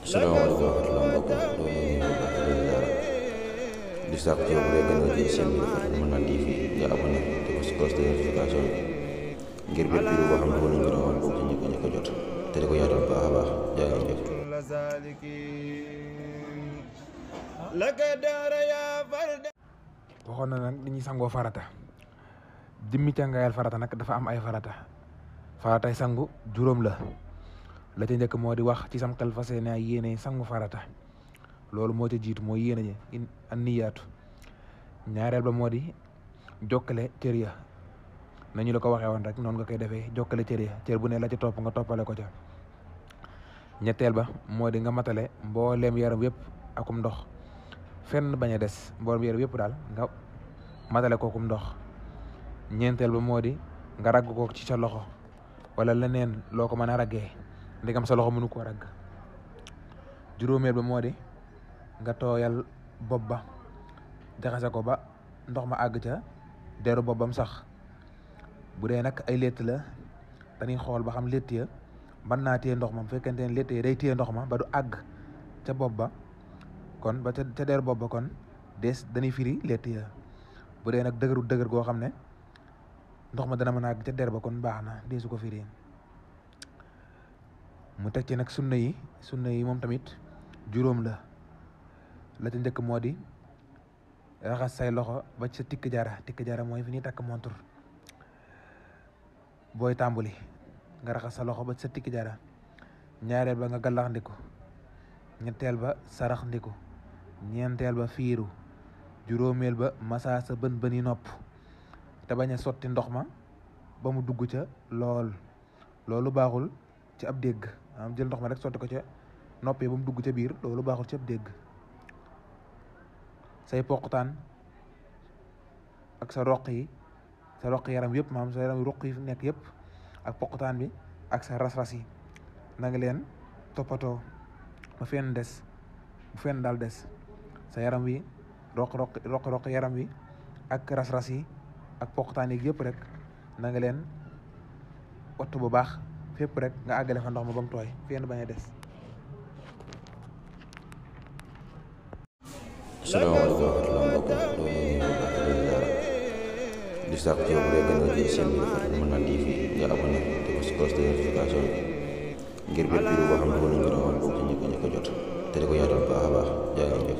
salaamaaleykum wa rahmatulah mbokk mi loolu ñu ngi baax di dara di sàkk ci yow bu dee gën a jël seen bi dafa mën naa TV nga abonné te ko si cloche de notification ngir bépp vidéo boo xam ne wala ñu rawal bokk ci ñëkk a jot te di ko yaatal bu baax a baax jaa ngeen jëf. waxoon na nag dañuy sangoo farata dimmi càngaayal farata nag dafa am ay faratay sangu juróom la ca njëkk moo di wax ci sam xel fas yéene yéene sangu farata loolu moo ca jiitu mooy yéene ji an niyaatu ñaareel ba moo di jokkale cër ya nañu la ko waxee woon rek noonu nga koy defee jokkale cër ya cër bu ne la ca topp nga toppale ko ca ñetteel ba moo di nga matale mbooleem yaram yëpp akum ndox fenn bañ a des mbooleem yaram yëpp daal nga matale kookum ndox ñeenteel ba moo di nga ragg ko ci sa loxo wala leneen loo ko mën a raggee ndigam sa loxo mënu koo ragg juróomeel ba moo di nga tooyal bopp ba jaxase ko ba ndox ma àgg ca deru boppam sax bu dee nag ay létt la dañuy xool ba xam létt ya mën naa téye ndox ma bu fekkente ne létt ya day téye ndox ma ba du àgg ca bopp ba kon ba ca deru bopp ba kon des dañuy firi létt ya bu dee nag dëgër goo xam ne ndox ma dana mën a àgg ca der ba kon baax na deesu ko firi mu teg ci nag sunna yi moom tamit juróom la ca njëkk moo di raxas say loxo ba sa tikk jara mooy fi ñuy takk montur booy tàmbali nga raxas sa loxo ba sa tikk jara ñaareel ba nga gallax ndiku ñetteel ba sarax ndiku ñeenteel ba fiiru juróomeel ba masa sa bën bëni nopp te bañ a sotti ndox ma ba mu dugg ca loolu baaxul ci ab dégg am jël ndox ma rek sotti ko ca noppee ba mu dugg ca biir loolu baaxul ci ab dégg say poqutaan ak sa roq yaram yëpp maanaam sa yaram roq yi nekk yëpp ak poqutaan bi ak sa ras-ras yi na nga leen toppatoo ba fenn des bu fenn daal des sa yaram wi roq yaram wi ak ras-ras yi ak poqutaan yi yëpp rek na nga leen wattu bu baax fépp rek nga àggale fa ndox ma ba mu tooy fenn bañ a des. salaamaaleykum wa rahmatulah mbokk mi loolu ñu ngi baax di dara di sàkk ci yow bu dee gën a jël seen bi dafa mën naa TV nga abonné te ko si cloche de notification ngir bépp vidéo boo xam ne wala ñu rawal bokk ci ñëkk a jot te di ko yaatal bu baax a baax jaa ngeen jëf.